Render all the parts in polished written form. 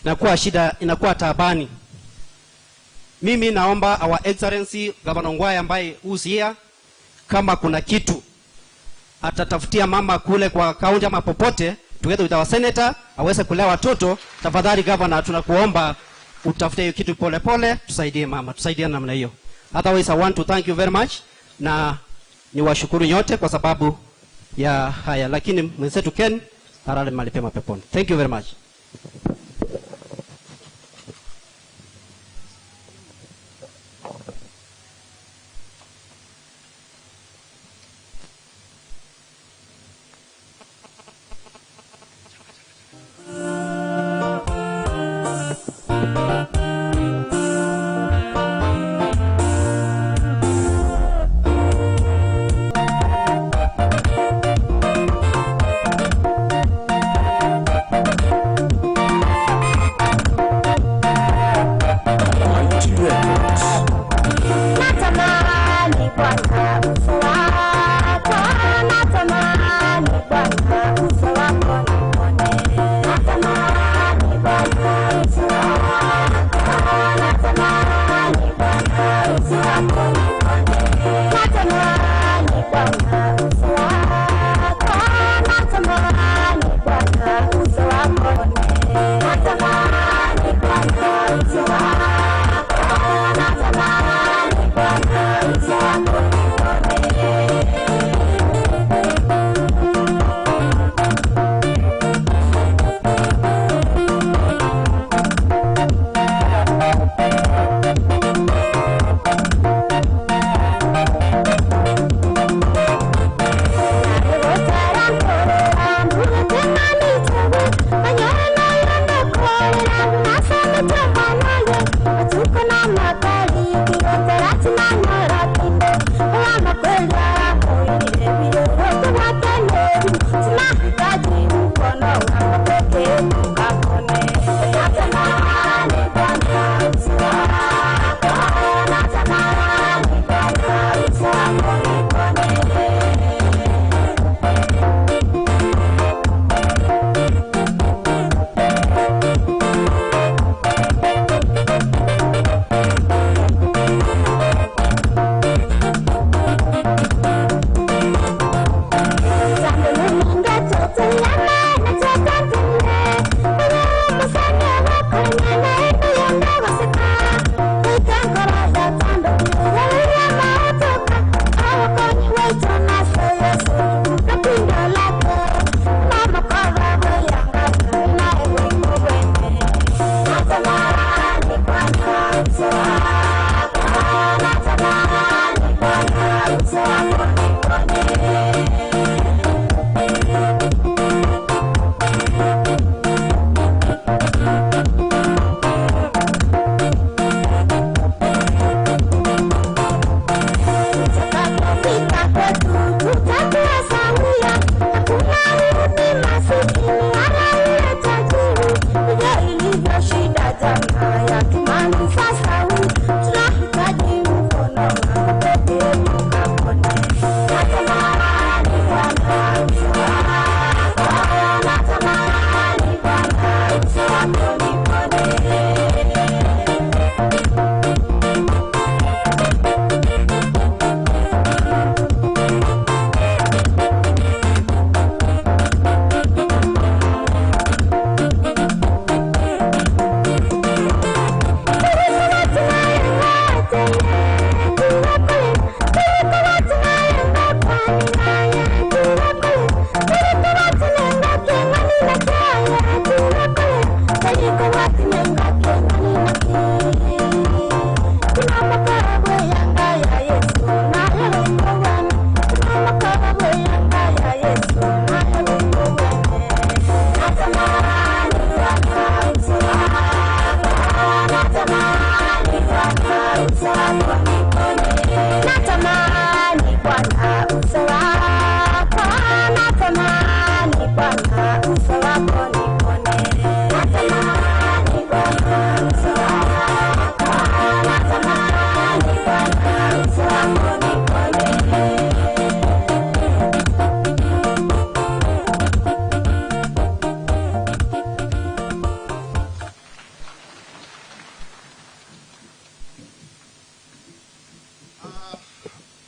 Inakuwa shida, inakuwa taabani. Mimi naomba Our Excellency Governor Ongwae ambaye who's here, kama kuna kitu atatafutia mama kule kwa kaunti ama popote, together with our senator, aweze kulea watoto. Tafadhali Governor, tunakuomba utafute hiyo kitu pole pole, tusaidie mama, tusaidie namna hiyo. Otherwise I want to thank you very much na niwashukuru nyote kwa sababu ya haya, lakini mwenzetu Ken alale mahali pema peponi. Thank you very much.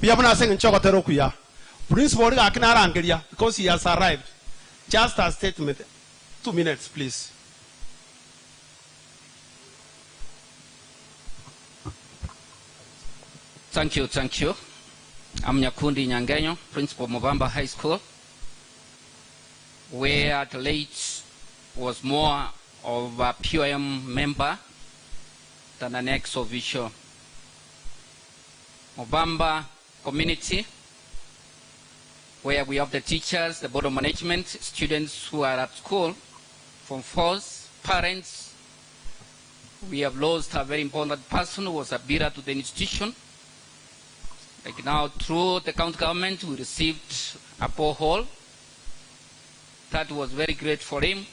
Pia muna sing nchoko tero kuya. Principal ga arangeria because he has arrived. Just a statement. 2 minutes, please. Thank you, thank you. I'm Nyakundi Nyangenyo, principal of Mobamba High School, where the late was more of a POM member than an ex-official. Mobamba community, where we have the teachers, the board of management, students who are at school, from force, parents. We have lost a very important person who was a bearer to the institution. Like now, through the county government, we received a borehole. That was very great for him.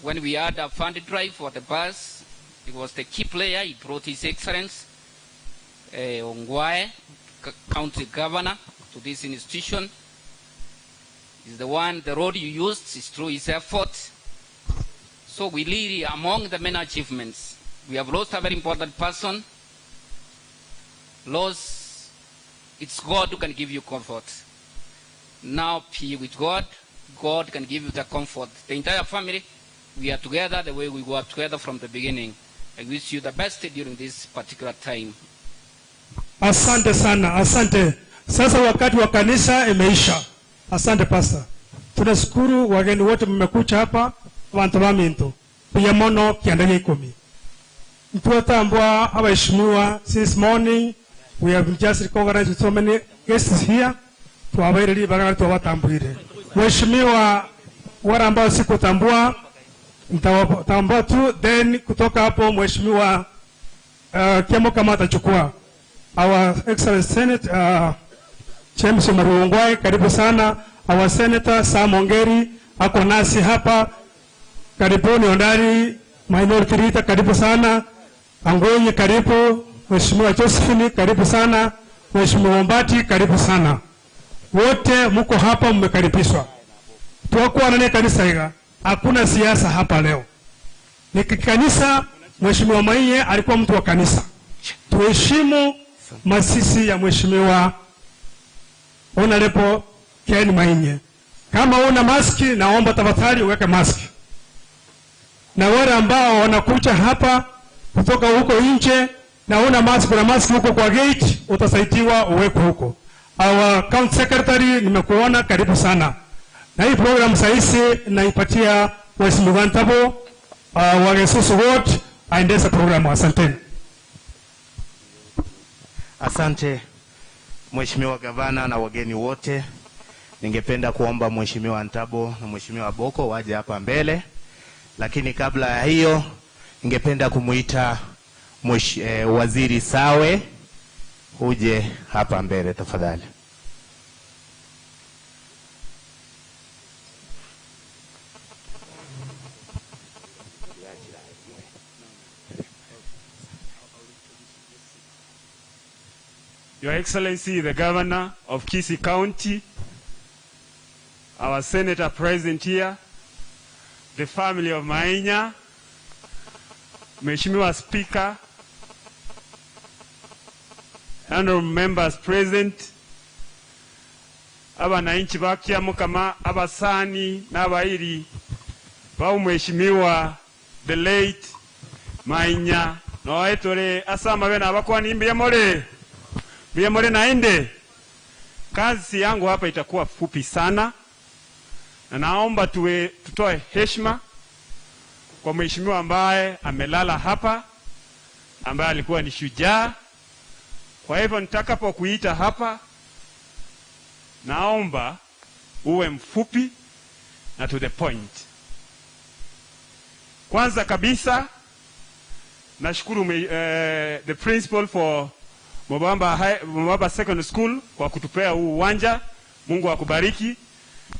When we had a fund drive for the bus, he was the key player. He brought His Excellency Ongwae, county governor, to this institution. He's the one, the road you used is through his effort. So we really, among the many achievements, we have lost a very important person. Lost, it's God who can give you comfort. Now be with God. God can give you the comfort. The entire family, we are together the way we were together from the beginning. I wish you the best during this particular time. Asante sana, asante. Sasa wakati wa kanisa imeisha. Asante pastor. Tunashukuru wageni wote mmekuja hapa, abantu baminto. Pia mono kiandege 10. Mtuatambua abaheshimiwa since morning we have just recognized so many guests here. Tuwabairiri bagara tuwatambwire. Mheshimiwa wale ambao sikutambua nitawatambua tu, then kutoka hapo mheshimiwa Kiamokama atachukua. Our Excellent Senate James Ongwae, karibu sana. Our Senator Sam Ongeri ako nasi hapa. Karibuni Ondari, Minority Leader, karibu sana. Angwenye karibu. Mheshimiwa Josephine karibu sana. Mheshimiwa Ombati karibu sana. Wote mko hapa mmekaribishwa. Tuwakuwa nane kanisa higa. Hakuna siasa hapa leo. Ni kanisa. Mheshimiwa Mainye alikuwa mtu wa kanisa. Tuheshimu masisi ya Mheshimiwa Honorable Ken Mainye. Kama una maski, naomba tafadhali uweke maski. Na wale ambao wanakuja hapa kutoka huko nje na una maski, kuna maski huko kwa gate, utasaidiwa uweke huko. Our county secretary nimekuona, karibu sana. Na hii program saisi naipatia Mheshimiwa Ntabo wa Gesusu Ward aendesha programu. Asanteni. Asante Mheshimiwa Gavana na wageni wote. Ningependa kuomba Mheshimiwa Ntabo na Mheshimiwa Boko waje hapa mbele. Lakini kabla ya hiyo ningependa kumuita Waziri Sawe uje hapa mbele tafadhali. Your Excellency, the Governor of Kisii County, our Senator present here, the family of Mainya, Mheshimiwa Speaker, honorable members present, abananchi ba Kiamokama, abasani n'abairi ba Mheshimiwa the late Mainya, noetore asama bena abakwani mbiyamore mbiyamore naende. Kazi yangu hapa itakuwa fupi sana, na naomba tutoe heshima kwa mheshimiwa ambaye amelala hapa, ambaye alikuwa ni shujaa. Kwa hivyo nitakapokuita hapa, naomba uwe mfupi na to the point. Kwanza kabisa nashukuru the principal for Mobamba Secondary School kwa kutupea huu uwanja. Mungu akubariki.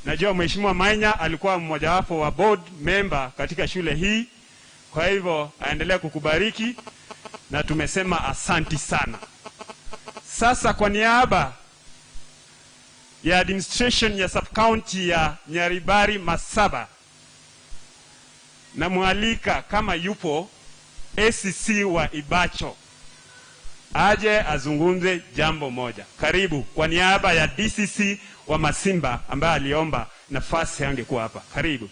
Najua Mheshimiwa Mainya alikuwa mmoja wapo wa board member katika shule hii. Kwa hivyo aendelee kukubariki na tumesema asanti sana. Sasa kwa niaba ya administration ya sub-county ya Nyaribari Masaba, namwalika kama yupo ACC wa Ibacho, Aje azungumze jambo moja. Karibu kwa niaba ya DCC wa Masimba ambaye aliomba nafasi angekuwa hapa. Karibu.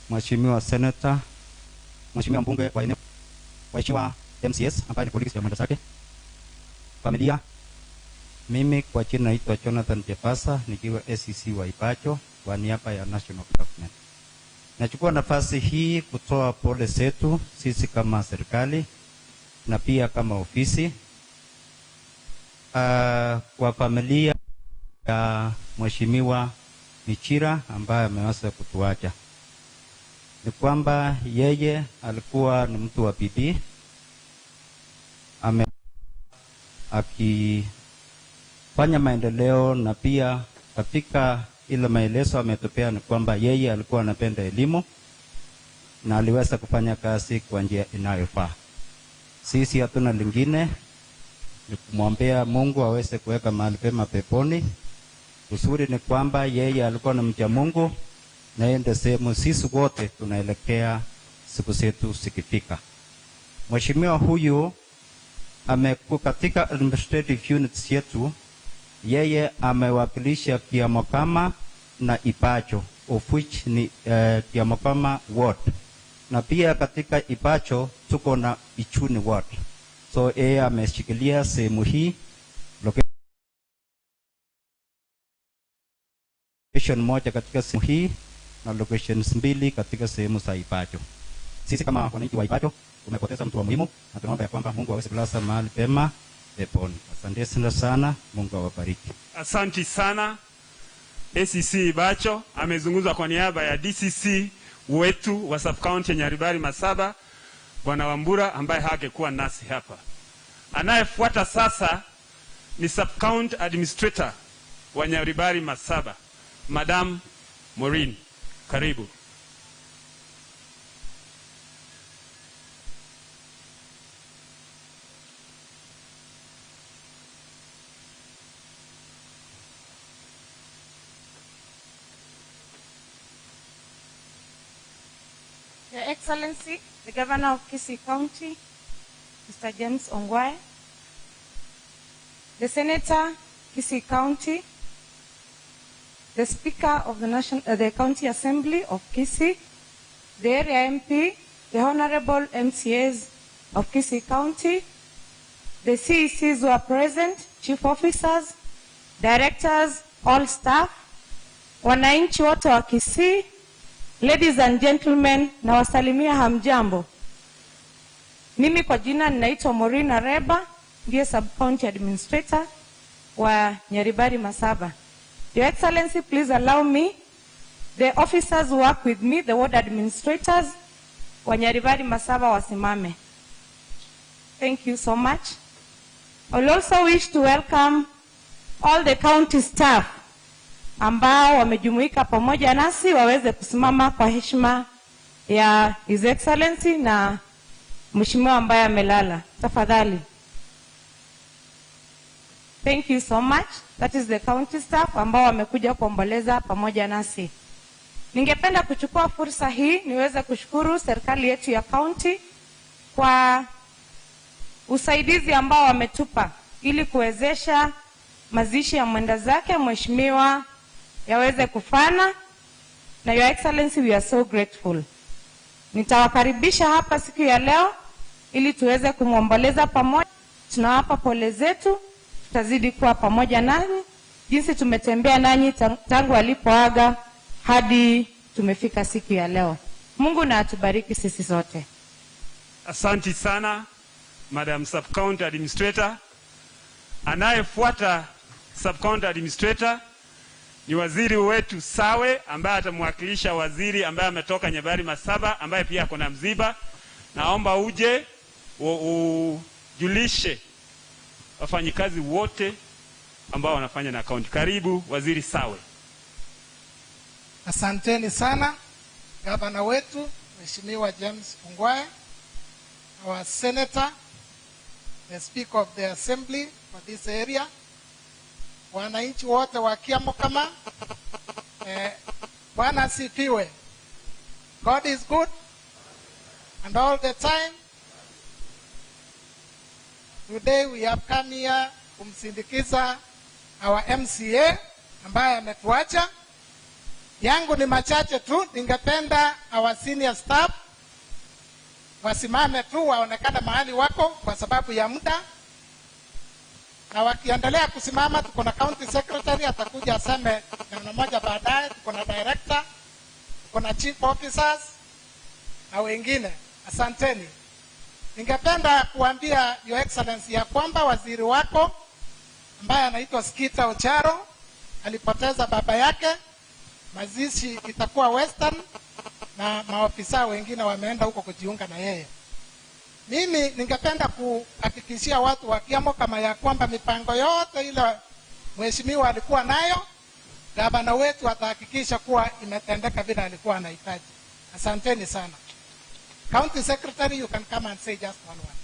Mheshimiwa Senator, Mheshimiwa mbunge wa eneo, Mheshimiwa MCS ambaye ni polisi ya Mwendasake, familia. Mimi kwa jina naitwa Jonathan Jepasa nikiwa SEC wa Ipacho kwa niaba ya National Government. Nachukua nafasi hii kutoa pole zetu sisi kama serikali na pia kama ofisi kwa familia ya Mheshimiwa Michira ambaye ameweza kutuacha. Ni kwamba yeye alikuwa ni mtu wa bidii, akifanya maendeleo, na pia katika ile maelezo ametupea ni kwamba yeye alikuwa anapenda elimu na aliweza kufanya kazi kwa njia inayofaa. Sisi hatuna lingine, ni kumwombea Mungu aweze kuweka mahali pema peponi. Uzuri ni kwamba yeye alikuwa ni mcha Mungu, na yeye ndiye sehemu sisi wote tunaelekea siku zetu zikifika. Mheshimiwa huyu amekuwa katika administrative units yetu, yeye amewakilisha Kiamokama na Ipacho, of which ni Kiamokama ward, na pia katika Ipacho tuko na Ichuni ward. So yeye ameshikilia sehemu hii, location moja katika sehemu hii na locations mbili katika sehemu za Ipacho. Sisi kama wananchi wa Ipacho tumepoteza mtu wa muhimu, na tunaomba ya kwamba Mungu aweze kulaza mahali pema peponi. Asante sana, Mungu awabariki. Asante sana. SEC Ibacho amezungumza kwa niaba ya DCC wetu wa sub-county Nyaribari Masaba, Bwana Wambura ambaye hangekuwa nasi hapa. Anayefuata sasa ni sub-county administrator wa Nyaribari Masaba, Madam Maureen. Karibu. Your Excellency, the Governor of Kisii County, Mr. James Ongwae, the Senator, Kisii County, the Speaker of the County Assembly of Kisii, the Area MP, the Honorable MCAs of Kisii County, the CECs who are present, Chief Officers, Directors, all staff, wananchi wote wa Kisii, ladies and gentlemen, nawasalimia hamjambo. Mimi kwa jina ninaitwa Maureen Areba, ndiye Sub-County Administrator wa Nyaribari Masaba. Your Excellency, please allow me, the officers who work with me, the ward administrators wa Nyaribari Masaba wasimame. Thank you so much. I will also wish to welcome all the county staff ambao wamejumuika pamoja nasi waweze kusimama kwa heshima ya His Excellency na mheshimiwa ambaye amelala. Tafadhali. Thank you so much. That is the county staff ambao wamekuja kuomboleza pamoja nasi. Ningependa kuchukua fursa hii niweze kushukuru serikali yetu ya county kwa usaidizi ambao wametupa ili kuwezesha mazishi ya mwenda zake mheshimiwa yaweze kufana, na Your Excellency, we are so grateful. Nitawakaribisha hapa siku ya leo ili tuweze kumwomboleza pamoja. Tunawapa pole zetu, tutazidi kuwa pamoja nanyi jinsi tumetembea nanyi tangu alipoaga hadi tumefika siku ya leo. Mungu na atubariki sisi sote. Asante sana Madam Sub-County Administrator. Anayefuata Sub-County Administrator ni waziri wetu Sawe ambaye atamwakilisha waziri ambaye ametoka Nyaribari Masaba ambaye pia ako na mziba. Naomba uje ujulishe wafanyikazi wote ambao wanafanya na county. Karibu Waziri Sawe. Asanteni sana gavana wetu Mheshimiwa James Ongwae, our senator, the speaker of the assembly for this area, wananchi wote wa Kiamokama, Bwana asifiwe. God is good and all the time. Today we have come here kumsindikiza our MCA ambaye ametuacha. Yangu ni machache tu, ningependa our senior staff wasimame tu waonekane mahali wako kwa sababu ya muda. Na wakiendelea kusimama, tuko na county secretary atakuja aseme neno moja baadaye, tuko na director, tuko na chief officers na wengine. Asanteni. Ningependa kuambia Your Excellency ya kwamba waziri wako ambaye anaitwa Skita Ocharo alipoteza baba yake. Mazishi itakuwa Western na maofisa wengine wameenda huko kujiunga na yeye. Mimi ningependa kuhakikishia watu wa Kiamokama ya kwamba mipango yote ile mheshimiwa alikuwa nayo, gavana wetu atahakikisha kuwa imetendeka vile alikuwa anahitaji. Asanteni sana. County Secretary, you can come and say just one word.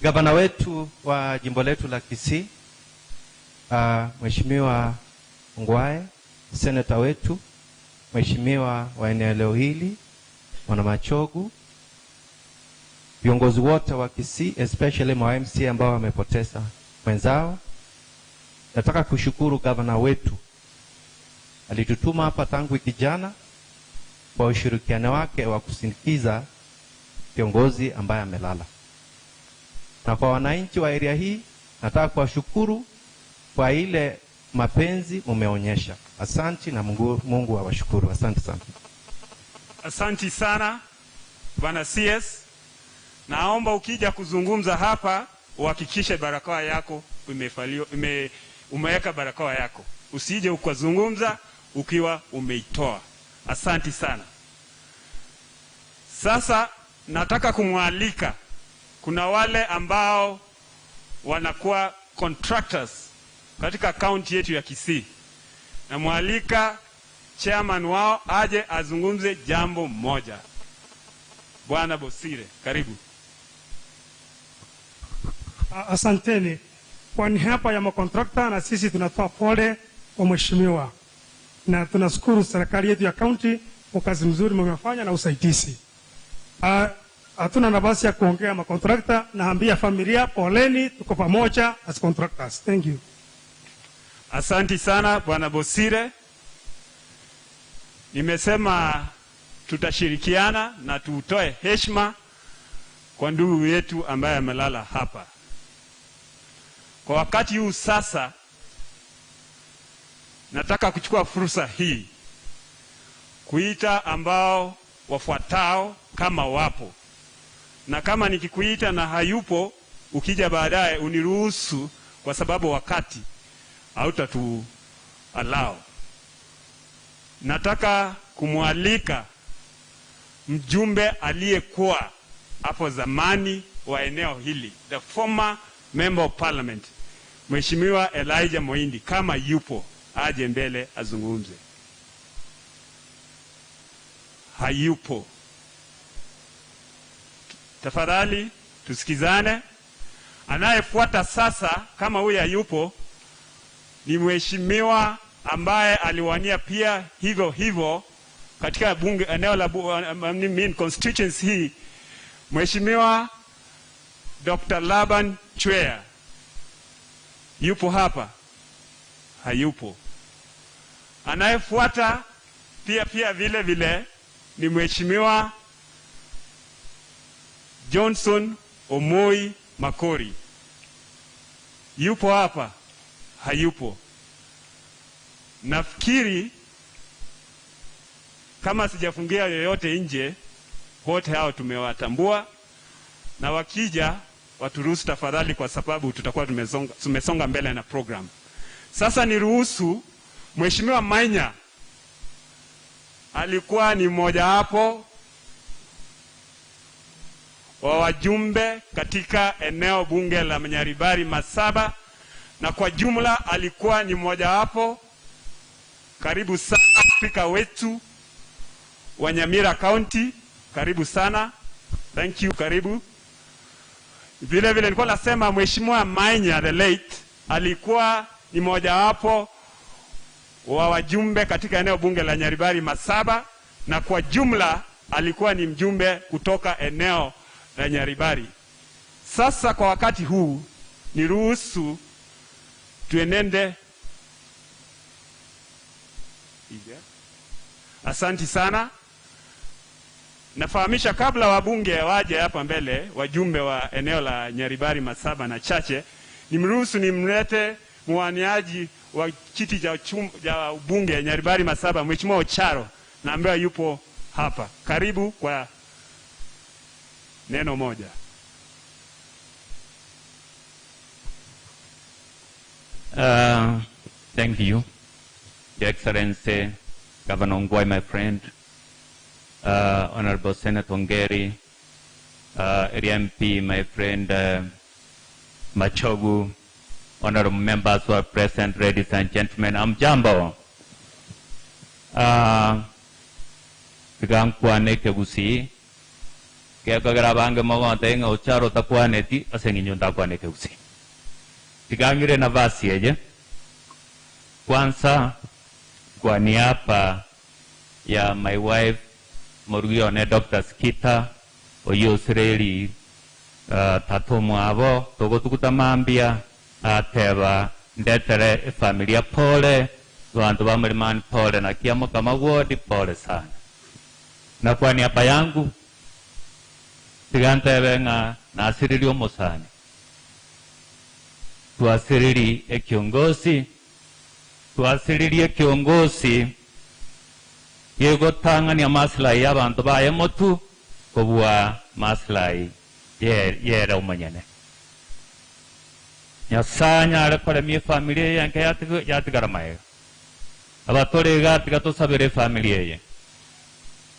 Gavana wetu wa jimbo letu la Kisii, Mheshimiwa Ongwae, senator wetu, Mheshimiwa wa eneo hili, Mwana Machogu, viongozi wote wa Kisii, especially ma MC ambao wamepoteza mwenzao. Nataka kushukuru gavana wetu. Alitutuma hapa tangu wiki jana kwa ushirikiano wake wa kusindikiza kiongozi ambaye amelala. Na kwa wananchi wa area hii, nataka kuwashukuru kwa ile mapenzi mumeonyesha. Asante na Mungu awashukuru. Asante sana. Asante sana Bwana CS. Naomba ukija kuzungumza hapa uhakikishe barakoa yako umeweka barakoa yako. Usije ukazungumza ukiwa umeitoa. Asante sana. Sasa nataka kumwalika, kuna wale ambao wanakuwa contractors katika county yetu ya Kisii. Namwalika chairman wao aje azungumze jambo moja. Bwana Bosire, karibu. Asanteni. Kwa niaba ya makontrakta na sisi tunatoa pole kwa mheshimiwa. Na tunashukuru serikali yetu ya county kwa kazi nzuri mmefanya na usaidizi. Hatuna nafasi ya kuongea makontrakta, naambia familia poleni, tuko pamoja as contractors. Thank you. Asante sana Bwana Bosire. Nimesema tutashirikiana na tutoe heshima kwa ndugu yetu ambaye amelala hapa. Kwa wakati huu sasa, nataka kuchukua fursa hii kuita ambao wafuatao kama wapo. Na kama nikikuita na hayupo, ukija baadaye uniruhusu kwa sababu wakati hautatu allow. Nataka kumwalika mjumbe aliyekuwa hapo zamani wa eneo hili, the former member of parliament, Mheshimiwa Elijah Moindi, kama yupo aje mbele azungumze. Hayupo. Tafadhali tusikizane. Anayefuata sasa kama huyu hayupo ni mheshimiwa ambaye aliwania pia hivyo hivyo katika bunge eneo la constituency hii, Mheshimiwa Dr. Laban Chwea. Yupo hapa? Hayupo. Anayefuata pia vile vile ni Mheshimiwa Johnson Omoi Makori. Yupo hapa? Hayupo. Nafikiri kama sijafungia yoyote nje, wote hao tumewatambua, na wakija waturuhusu tafadhali, kwa sababu tutakuwa tumesonga mbele na program. Sasa niruhusu Mheshimiwa Mainya Alikuwa ni mmojawapo wa wajumbe katika eneo bunge la Nyaribari Masaba, na kwa jumla alikuwa ni mmojawapo. Karibu sana spika wetu wa Nyamira County, karibu sana. Thank you, karibu. Vile vile nilikuwa nasema Mheshimiwa Mainya the late alikuwa ni mmojawapo wa wajumbe katika eneo bunge la Nyaribari Masaba, na kwa jumla alikuwa ni mjumbe kutoka eneo la Nyaribari. Sasa kwa wakati huu niruhusu tuenende. Asanti sana. Nafahamisha kabla wabunge waje hapa mbele, wajumbe wa eneo la Nyaribari Masaba na Chache, nimruhusu nimlete mwaniaji wa kiti cha ubunge Nyaribari Masaba, Mheshimiwa Ocharo, na ambaye yupo hapa. Karibu kwa neno moja. Thank you, Your Excellency, Governor Ongwae, my friend, Honorable Senator Ongeri, Area MP, my friend Machogu, honorable members who are present, ladies and gentlemen, amjambo. Tigankwane kegusi, kekagera bange mogonte inga Ocharo takwaneti, asenginyo ndakwane kegusi. Tigangire nafasi yeje. Kwanza kwa niaba ya my wife Morugione Dr. Skita oyo Israeli tatu mwabo togotukutamambia ateba ndetere familia pole bantu ba Mlimani pole na kiamo kama wodi pole sana. Na kwa niaba yangu tigantebe nga nasirili omosani tuasirili ekiongozi tuasiririe kiongozi yegotang'ania maslahi y'abantu baye motu kobua maslahi yera omonyene. Nyasaye anyare koremia efamiri eye enke yatigara maega abatore iga tiga tosabere efamiri eye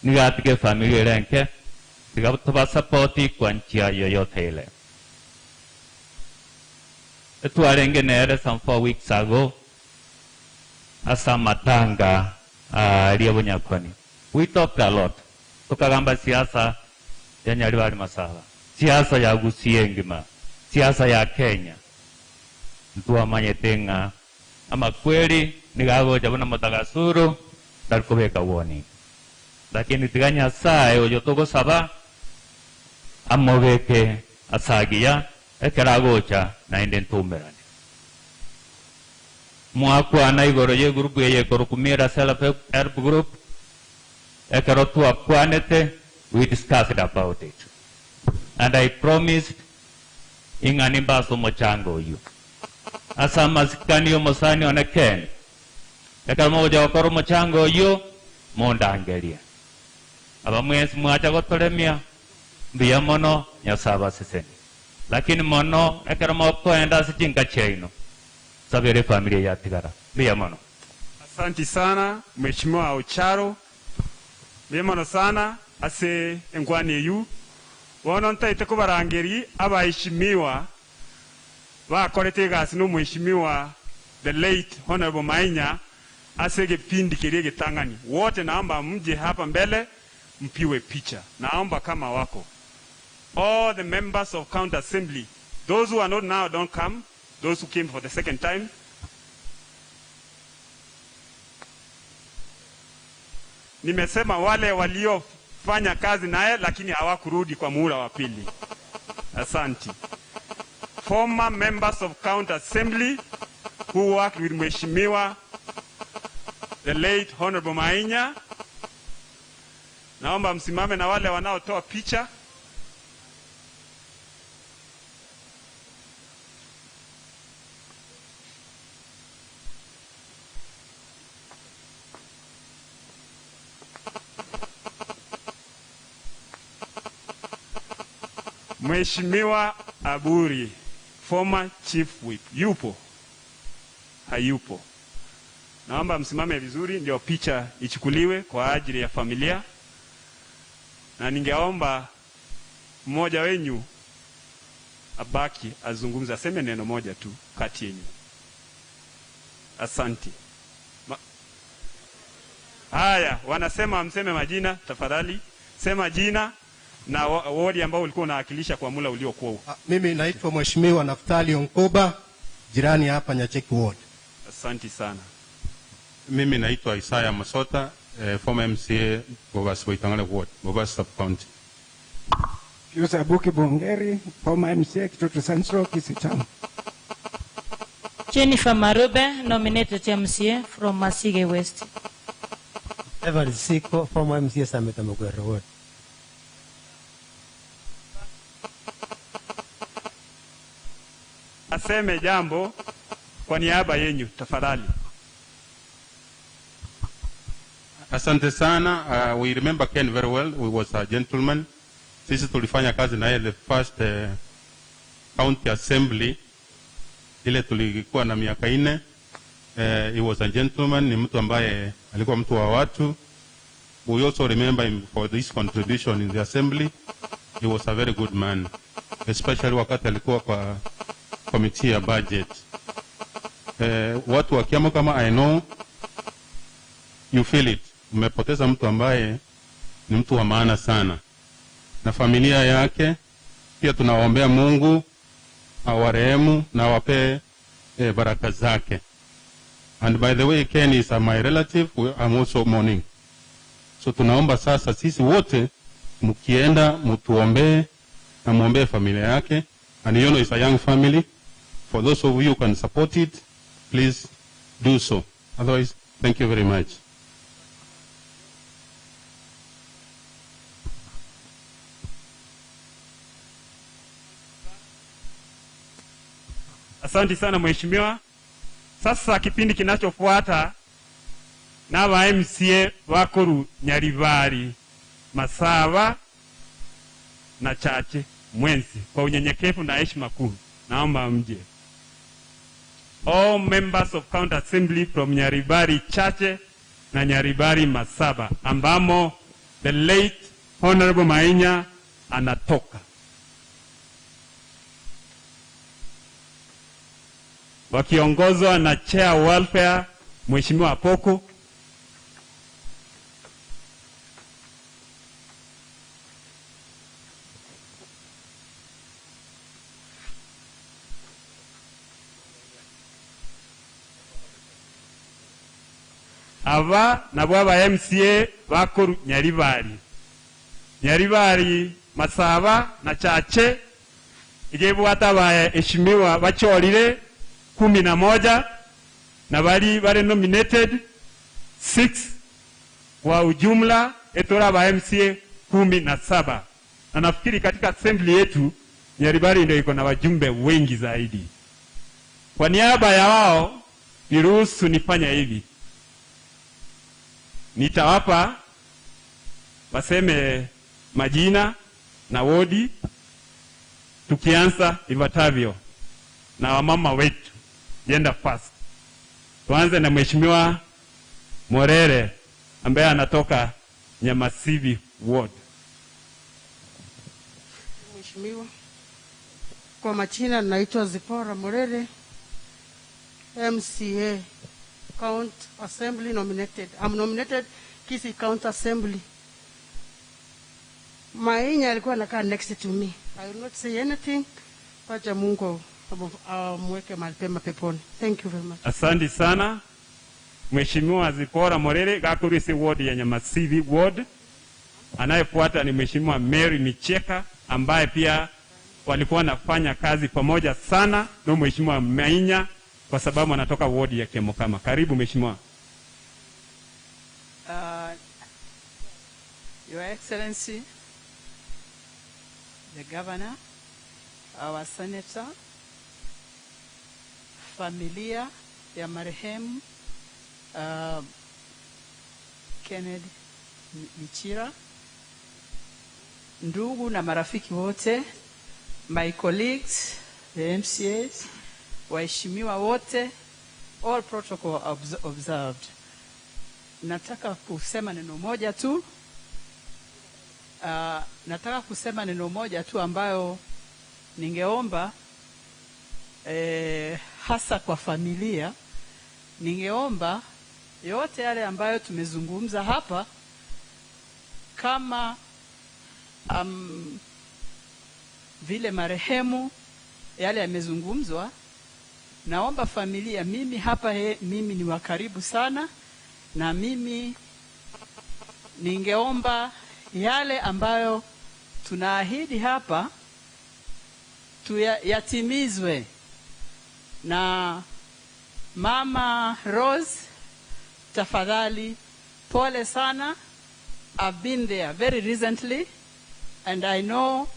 niga atiga efamiri ere enke tiga tobasapoti kwa njia yoyote ile. Etwarenge nere some 4 weeks ago asa matanga Liabonyakoni. We talked a lot. Tukagamba siasa ya Nyaribari Masaba, siasa ya Gusii engima, siasa ya Kenya. Ntuamanyete ama kweli nigagoja bona mutagasuru darikubeka woni. Lakini tiga Nyasaye oyo togosaba amobeke asagia ekeragocha naende ntumerane. Mwakwana igoro ye group ye korukumira self help group ekero twakwanete, we discussed about it and I promised ing'ani mbaso mochango uyu asa masikani omosani oneken ekero mogocha gokora omochango oyu mondangeria abamwesi mwacha gotoremia mbuya mono Nyasaye abaseseni lakini mono ekero mokoenda ase chinka chiaino sabere familia ya tigara mbuya mono. Asante sana Mheshimiwa Ocharo, mbuya mono sana ase engwani eyu bono ntaete kobarangeri abaheshimiwa bakorete egasi no Mheshimiwa the late Honorable Mainya ase gipindi kirie gitang'ani wote, naomba mje hapa mbele mpiwe picha. Naomba kama wako all the members of county assembly, those who are not now don't come, those who came for the second time. Nimesema wale waliofanya kazi naye lakini hawakurudi kwa muhula wa pili. Asante. Former members of county assembly who worked with Mheshimiwa the late Honorable Mainya, naomba msimame na wale wanaotoa picha. Mheshimiwa Aburi, former chief whip, yupo? Hayupo. Naomba msimame vizuri ndio picha ichukuliwe kwa ajili ya familia. Na ningeomba mmoja wenyu abaki azungumze, aseme neno moja tu kati yenu. Asante. Haya, wanasema mseme majina tafadhali. Sema jina na wodi ambao ulikuwa unawakilisha kwa mula uliokuwa. Mimi naitwa Mheshimiwa Naftali Onkoba, jirani hapa Nyacheki Ward. Asante sana. Mimi naitwa Isaya Masota, former MCA Bobas Waitangale Ward, Bobas Sub County. Pius Abuki Bongeri, former MCA Kitutu Central, Kisii Town. Jennifer Marube, nominated MCA from Masige West. Evan Siko, former MCA Sameta Mugwero Ward. Aseme jambo kwa niaba yenyu tafadhali. Asante sana. We remember Ken very well. He was a gentleman. Sisi tulifanya kazi na yeye the first county assembly ile tulikuwa na miaka 4. He was a gentleman, ni mtu ambaye alikuwa mtu wa watu. We also remember him for this contribution in the assembly. He was a very good man, especially wakati alikuwa kwa committee ya budget. Watu wa Kiamokama, I know you feel it. Umepoteza mtu ambaye ni mtu wa maana sana, na familia yake pia tunawaombea Mungu awarehemu na awape baraka zake. And by the way, Ken is my relative. I'm also mourning. So tunaomba sasa sisi wote mkienda mtuombee na muombee familia yake. And you know it's a young family. For those of you who can support it, please do so. Otherwise, thank you very much. Asante sana mheshimiwa. Sasa kipindi kinachofuata na ba MCA bakoru Nyaribari Masaba na Chache Mwenzi, kwa unyenyekevu na heshima kuu naomba mje. All members of County Assembly from Nyaribari Chache na Nyaribari Masaba, ambamo the late Honorable Mainya anatoka, wakiongozwa na Chair Welfare Mheshimiwa Apoko. Aba nabo aba MCA bakoru Nyaribari, Nyaribari Masaba na Chache igebwata baheshimiwa bacholire 11 na bali bali nominated 6, kwa ujumla etora ba MCA 17. Na nafikiri katika assembly yetu Nyaribari ndio iko na wajumbe wengi zaidi. Kwa niaba ya wao niruhusu nifanye hivi. Nitawapa waseme majina na wodi, tukianza ifuatavyo na wamama wetu gender first. Tuanze na Mheshimiwa Morere ambaye anatoka Nyamasivi Ward. Mheshimiwa, kwa majina naitwa Zipora Morere, MCA County Assembly nominated. I'm nominated Kisii County Assembly. Mainya alikuwa anakaa next to me. I will not say anything. Wacha Mungu amweke mahali pema peponi. Thank you very much. Asante sana Mheshimiwa Zipora Morere, Gakurisi Ward ya Nyamasivi Ward. Anayefuata ni Mheshimiwa Mary Micheka ambaye pia walikuwa wanafanya kazi pamoja sana na Mheshimiwa Mainya kwa sababu anatoka ward ya Kiamokama. Karibu Mheshimiwa. Your Excellency, the Governor, our Senator, familia ya marehemu Kennedy Michira, ndugu na marafiki wote, my colleagues, the MCAs, waheshimiwa wote, All protocol observed. Nataka kusema neno moja tu. Nataka kusema neno moja tu ambayo ningeomba hasa kwa familia, ningeomba yote yale ambayo tumezungumza hapa kama vile marehemu yale yamezungumzwa, naomba familia, mimi hapa mimi ni wa karibu sana, na mimi ningeomba yale ambayo tunaahidi hapa yatimizwe. Na Mama Rose, tafadhali, pole sana. I've been there very recently, and I know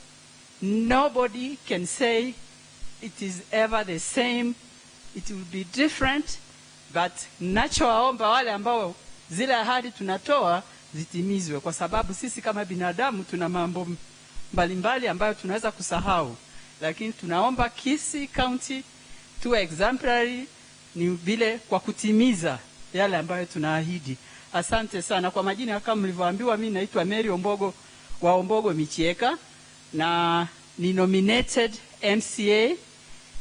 nobody can say it is ever the same. It will be different, but nachowaomba wale ambao zile ahadi tunatoa zitimizwe, kwa sababu sisi kama binadamu tuna mambo mbalimbali ambayo tunaweza kusahau, lakini tunaomba Kisii County tuwe exemplary ni vile kwa kutimiza yale ambayo tunaahidi. Asante sana. Kwa majina kama mlivyoambiwa, mimi naitwa Mary Ombogo wa Ombogo Michieka, na ni nominated MCA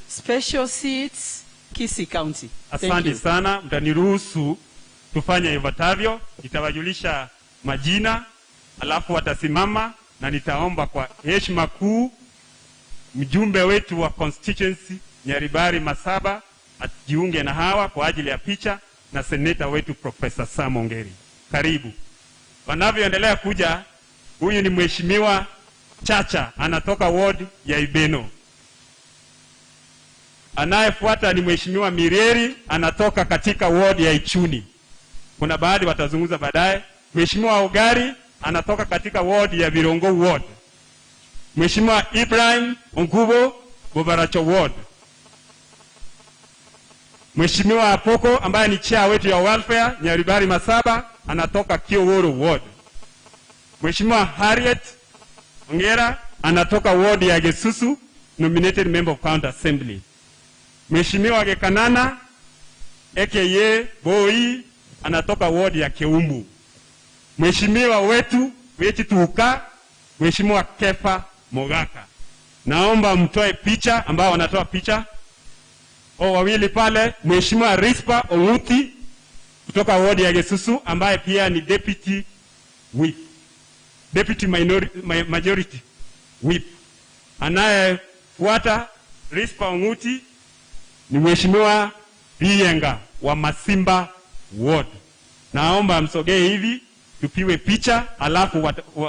special seats Kisii County. Asante sana, mtaniruhusu tufanye ifuatavyo. Nitawajulisha majina, alafu watasimama, na nitaomba kwa heshima kuu mjumbe wetu wa constituency Nyaribari Masaba ajiunge na hawa kwa ajili ya picha, na seneta wetu Professor Sam Ongeri. Karibu. Wanavyoendelea kuja, huyu ni Mheshimiwa Chacha, anatoka ward ya Ibeno. Anayefuata ni Mheshimiwa Mireri, anatoka katika ward ya Ichuni. Kuna baadhi watazungumza baadaye. Mheshimiwa Ogari anatoka katika ward ya Birongo ward. Mheshimiwa Ibrahim Ongubo, Bobaracho ward. Mheshimiwa Apoko ambaye ni chair wetu ya welfare Nyaribari Masaba anatoka Kioworo ward. Mheshimiwa Harriet Ongera anatoka ward ya Gesusu, nominated member of county assembly. Mheshimiwa Gekanana aka Boi anatoka ward ya Keumbu. Mheshimiwa wetu Tuka, Mheshimiwa Kefa Mogaka. Naomba mtoe picha, ambao wanatoa picha wawili pale, Mheshimiwa Rispa Owuti kutoka ward ya Gesusu ambaye pia ni deputy whip, deputy majority whip. Anayefuata Rispa Owuti ni Mheshimiwa Bienga wa Masimba ward. Naomba msogee hivi tupiwe picha,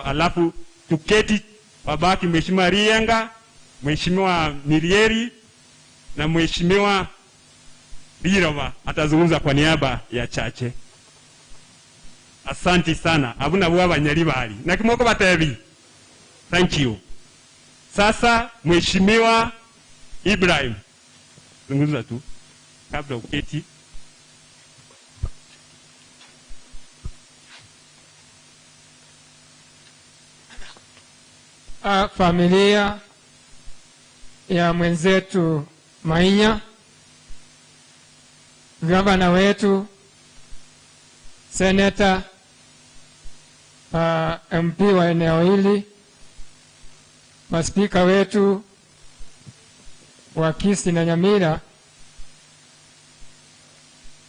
alafu tuketi, wabaki Mheshimiwa Rienga, Mheshimiwa Mirieri na Mheshimiwa Birova atazungumza kwa niaba ya Chache. Asante sana. Abuna bwa Nyaribari. Na kimoko batebi. Thank you. Sasa Mheshimiwa Ibrahim, zungumza tu kabla uketi. Familia ya mwenzetu Mainya, gavana wetu, seneta, MP wa eneo hili, maspika wetu wa Kisii na Nyamira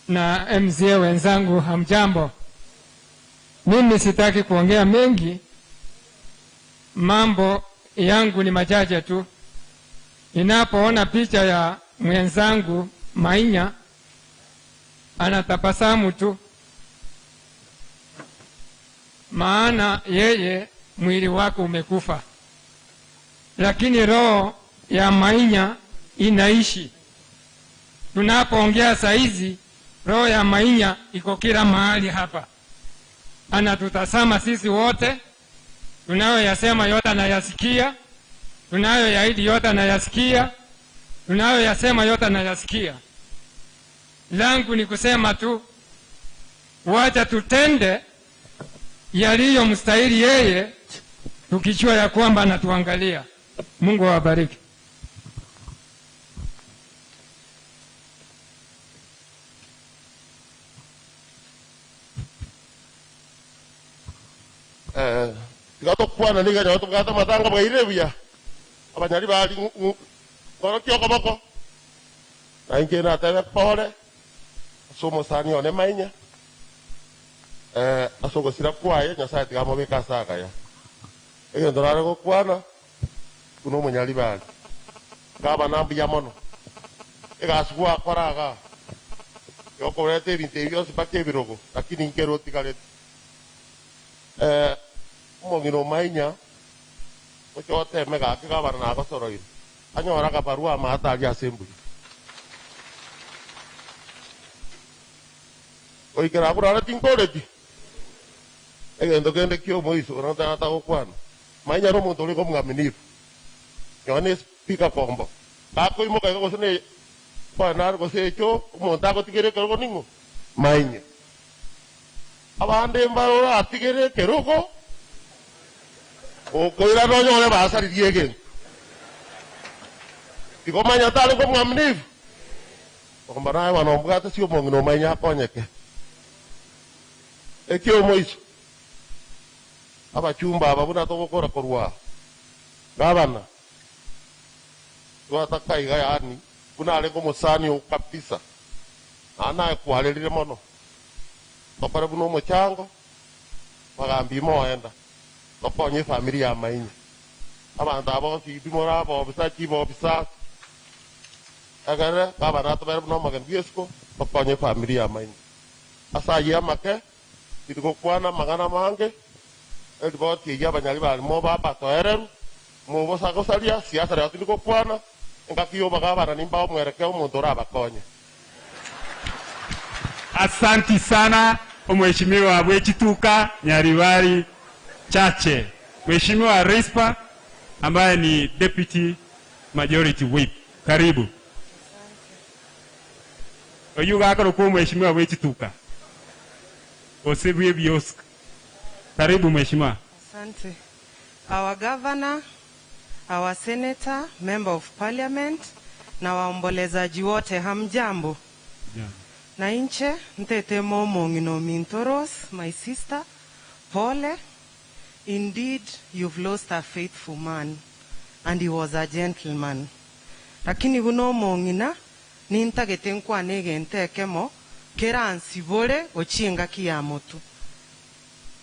na MCA wenzangu, hamjambo. Mimi sitaki kuongea mengi, mambo yangu ni machache tu. Ninapoona picha ya mwenzangu Mainya anatabasamu tu, maana yeye mwili wake umekufa, lakini roho ya Mainya inaishi. Tunapoongea saizi, roho ya Mainya iko kila mahali hapa, anatutazama sisi wote. Tunayoyasema yote anayasikia, tunayoyaahidi yote anayasikia, tunayoyasema yote anayasikia. Langu ni kusema tu, wacha tutende yaliyo mstahili yeye, tukijua ya kwamba anatuangalia. Mungu awabariki. Tigatokwana niga nyoto matanga bwaire buya. Abanyari bali ngoro kyokoboko. Na inge na tebe pole. Somo sani one mainya. Asoko sira kwaye Nyasaye tigamobeka saka ya. Egento nare gokwana kuno munyari bali. Gaba nambuya mono. Egasugwa koraga. Yokorete ebinto ebio mpaka ebirogo lakini nkero otigarete. Omong'ina omainya ochoteme gake gabana nagosoroire anyora akabarua amata aria ase emburi oikera abwo nare tinkoreti egento kende kia omoiso ora tagokwana mainya ere omonto orenge omwaminifu nonye na espika kombo gakoimoka iga gose ne kwana are gose ekio omonto agotigera ekerogo ning'o mainye abande mbarora atigere ekerogo okoira nonyore basaririe egento tigo manya tare komwaminifu okomba naye bana ombwate si omong'ina omanye akonyeke ekio omoiso abachumba aba buna togokora korwa gabana twatakaiga yani buna arenge omosani o kabisa naye kwarerire mono tokore buna omochango bagambi moenda tokonye efamiri ya mainya abanto aba bonsi bimora abobisa chibobisa ekere gabana tobere buna omogeni bwa esiko tokonye efamiri ya mainya ase aywo amake tirigokwana amang'ana mange eriboti eywo abanyari barimo babatoereru mobosagosaria siasa rero tindigokwana engaki yobaga abana nimba omwereke omonto orabakonye. Asanti sana Mheshimiwa Bwechituka Nyaribari Chache. Mheshimiwa Rispa ambaye ni Deputy Majority Whip, karibu. Oyu gakoro kwa Mheshimiwa Bwechituka Osebwe Biosk. Karibu Mheshimiwa. Asante. Our governor, our senator, member of parliament na waombolezaji wote, hamjambo. Yeah. Na inche ntete momong'ino mintoros, my sister, pole. Indeed, you've lost a faithful man, and he was a gentleman. Lakini buno mong'ina nintagete nkwane egento ekemo keransibore ochinga kiamotu.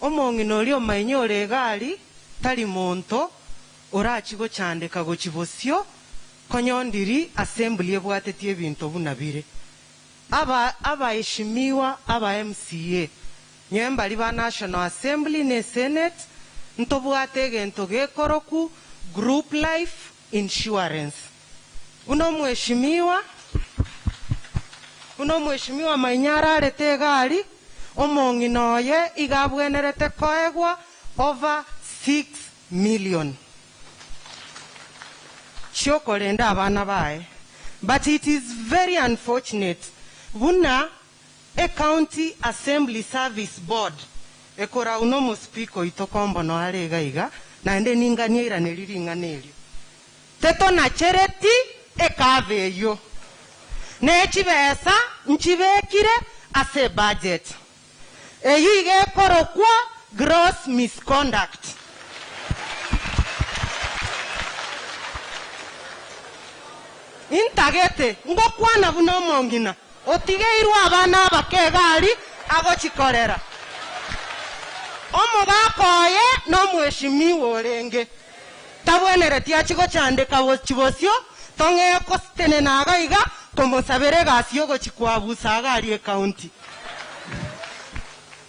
Omong'ina oria omainye ore egari tari monto orachi gochandeka gochibosio konyondiri assembly ebwatetie ebinto buna bire. Aba abaheshimiwa aba MCA nyembali ba National Assembly ne Senate ntobwate egento gekoroku group life insurance. Uno mheshimiwa Mainyara arete egari omong'ina oye iga abwenerete koegwa over 6 million chiokorenda abana baye. But it is very unfortunate buna e county assembly service board ekora uno muspiko itokombono are iga iga naende ningania irane riring'ana erio teto na chereti ekave eyo nechibesa nchibekire ase budget eyo igekorokwa gross misconduct. Intagete ngokwana buna omong'ina otigeirwe abana abake egari agochikorera omogaka oye nomweshimiwa orenge tabwenereti achigochandeka chibosio tong'ekositenena iga iga komosabera egasi yogochikwabusa agari ecounty.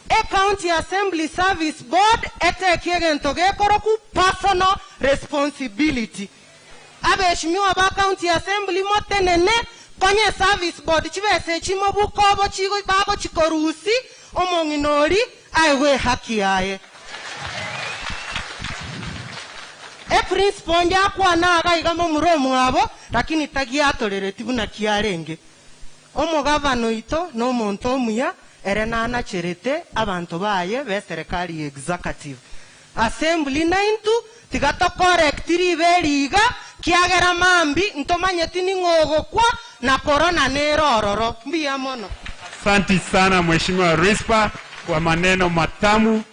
E County Assembly Service Board etekie egento gekoroku personal responsibility. Abeshimiwa ba County Assembly motenene konye service board chibese chimo bukobo chigo bago chikorusi omong'ina ori aewe haki yaye. E principal njakwana aga iga momura omwabo lakini tagiatorereti buna kiarenge. Omogavano ito nomonto omuya ere nanacherete abanto baye be serikali executive. Assembly naintu tigato correct ribe riga kiagera mambi ntomanyeti ning'ogokwa na corona nerororo mbia mono. Asante sana Mheshimiwa Rispa kwa maneno matamu.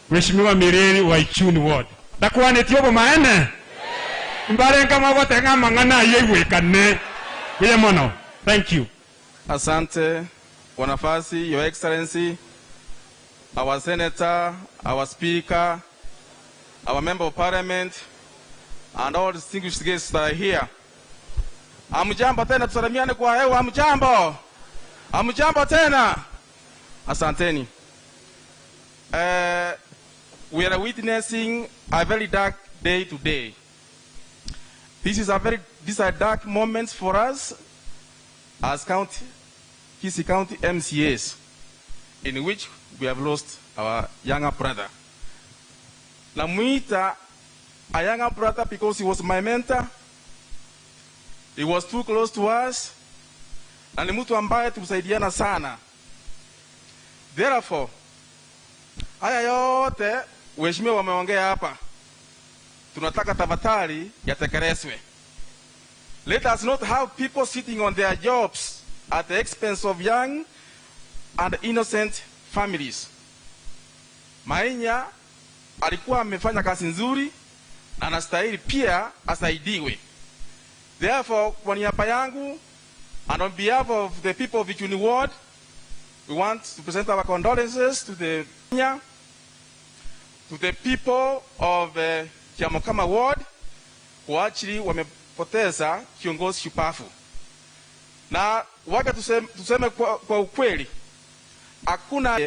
Mheshimiwa Mireri wa Ichuni Ward. Takwanĩtie ũguo maene mbarenga magotenga mang'ana yeigwĩkane kuye mono. Thank you. Asante kwa nafasi, Your Excellency, our Senator, our Speaker, our Member of Parliament, and all distinguished guests that are here. Amjambo tena, tusalimiane kwa hewa. Amjambo, amjambo tena. Asanteni. We are witnessing a very dark day today. These are dark moments for us as county, Kisii County MCAs, in which we have lost our younger brother. Namuita a younger brother because he was my mentor. He was too close to us. Na ni mtu ambaye tulisaidiana sana. Therefore, haya yote waheshimiwa wameongea hapa, tunataka tafadhali yatekelezwe. Let us not have people sitting on their jobs at the expense of young and innocent families. Mainya alikuwa amefanya kazi nzuri na anastahili pia asaidiwe. Therefore, kwa niaba yangu and on behalf of the people of Ichuni Ward, we want to present our condolences to the people of Kiamokama Ward kwa ajili wamepoteza kiongozi shupavu. Na wacha tuseme kwa ukweli, hakuna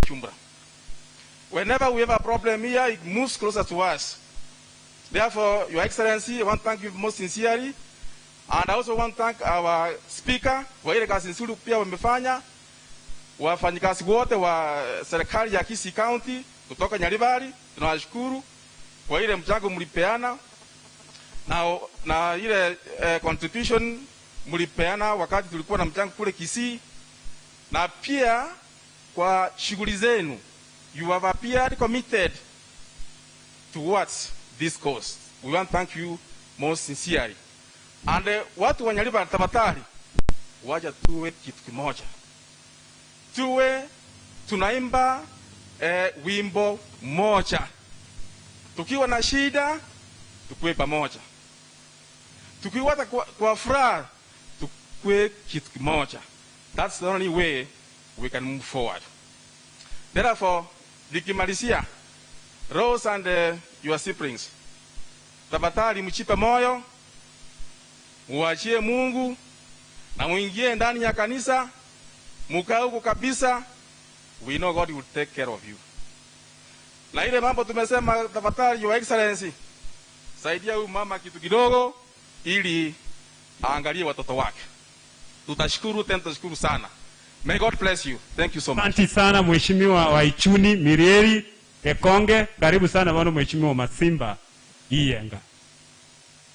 chumbra. Whenever we have a problem here, it moves closer to us. Therefore, Your Excellency, I want to thank you most sincerely. And I also want to thank our speaker kwa ile kazi nzuri pia wamefanya. Wafanyikazi wote wa serikali ya Kisii County kutoka Nyaribari, tunawashukuru kwa ile mchango mlipeana na ile contribution mlipeana wakati tulikuwa na mchango kule Kisii, na pia kwa shughuli zenu. You have appeared committed towards this cause. We want to thank you most sincerely. And watu wa Nyaribari, tafadhali wacha tuwe kitu kimoja, tuwe tunaimba wimbo moja. Tukiwa na shida tukue pamoja, tukiwa hata kwa furaha tukue kitu kimoja. That's the only way we can move forward. Therefore, nikimalizia, Rose and your siblings, tafadhali mjipe moyo, muachie Mungu na muingie ndani ya kanisa, mukae huko kabisa. We know God will take care of you. Na ile mambo tumesema, tafadhali Your Excellency, saidia huyu mama kitu kidogo ili aangalie watoto wake. Tutashukuru tena, tutashukuru sana. May God bless you. Thank you so much. Asante sana Mheshimiwa wa Ichuni Mirieri Ekonge, karibu sana bwana Mheshimiwa Masimba Iyenga.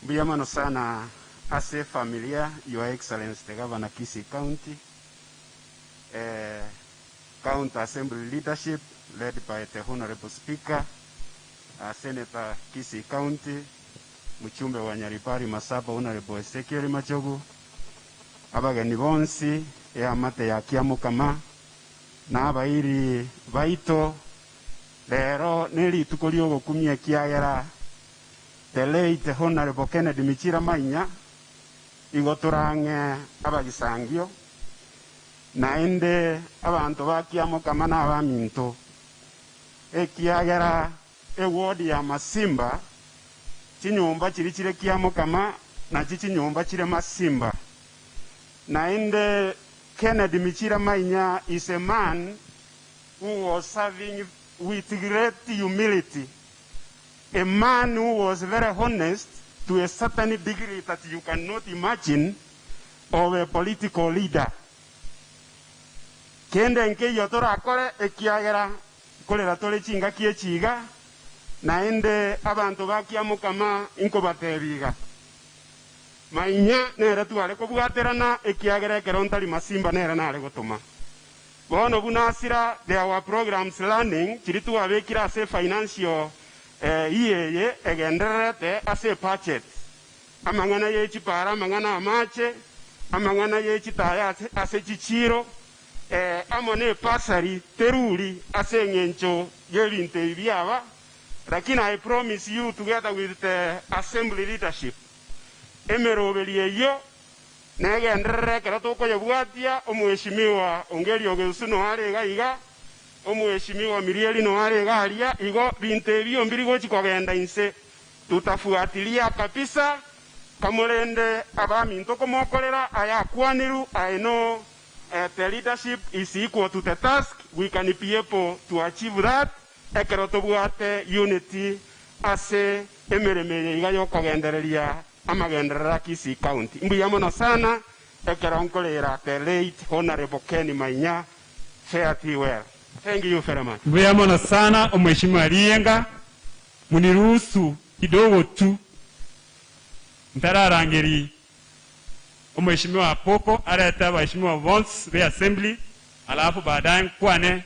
Mbuyamano sana ase familia, Your Excellency the Governor Kisii County, County Assembly leadership led by the Honorable Speaker, Senator Kisii County, Mchumbe wa Nyaribari Masaba Honorable Ezekiel Machogu, abageni bonsi eamate ya Kiamukama na abairi baito, lero nili tuko liogokumia kiagera the late Honorable Kennedy Michira Mainya igo turange abagisangio naende abantu ba Kiamukama na abaminto ekiagera ewodi ya Masimba chinyumba chiri chire Kiamukama na chinyumba chire Masimba. Naende Kennedy Michira Mainya is a man who was serving with great humility, a man who was very honest to a certain degree that you cannot imagine of a political leader. Kende nkeyo torakore ekiagera kolera tole chingaki echiga naende abantu ba Kiamukama inkobatebiga Mainya nere tware kobwaterana ekiagera ekero ntari Masimba nere nare gotuma bono bunasira. There were programs running chiri twabekira ase financial iyeye egendererete ase budget, amang'ana yechipara, amang'ana amache, amang'ana yechitaya ase chichiro. Amo ne pasari teruri ase eng'encho y'ebinto ebi biaba, lakini I promise you together with the assembly leadership emeroberi eyo negenderere ekero tokoyebwatia. Omweshimiwa Ongeri Ogesu noare iga iga, omweshimiwa Mirieli noare iga aria igo, binto ebio mbiri gochi kogenda inse, tutafuatilia kabisa kamurende abaminto komokorera ayakwaniru. I know the leadership is equal to the task. We can be able to achieve that ekero tobwate unity ase emereme iga yokogendereria amagenderera Kisii County. Mbuya mono sana ekero nkorera the late Honorable Ken Mainya. Fare thee well. Thank you very much. Mbuya mono sana Mheshimiwa Rienga. Muniruhusu kidogo tu ntararangeri Mheshimiwa Poko areta Mheshimiwa Vons be assembly, alafu baadaye nkwane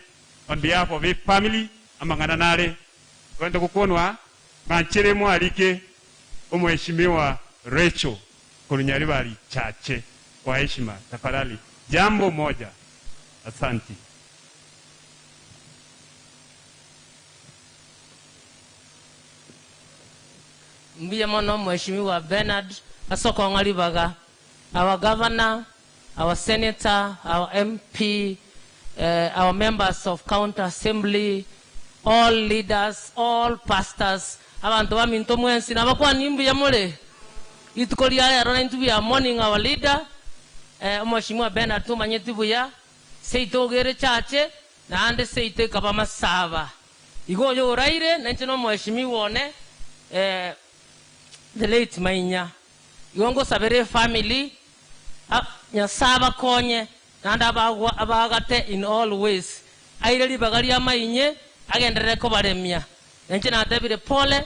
on behalf of a family amangana nare kwenda kukonwa manchere mwarike Mheshimiwa Rachel Kolunyaribari chache kwa heshima tafadhali, jambo moja. Asante. Mbuya mono Mheshimiwa Bernard Asoko Ngalibaga, our governor, our senator, our MP, our members of county assembly, all leaders, all pastors, abantu baminto mwensi nabakwani mbuya mule ituko lya lero na we are mourning our leader, Mheshimiwa Bernard tumanyeti buya seitogere chache na ande seite kaba masaba igo yo raire na nche no Mheshimiwa one the late Mainya igongo sabere family nyasaba konye nanda abagate in all ways aire libagaria mainye agenderere ko baremia nche natebire pole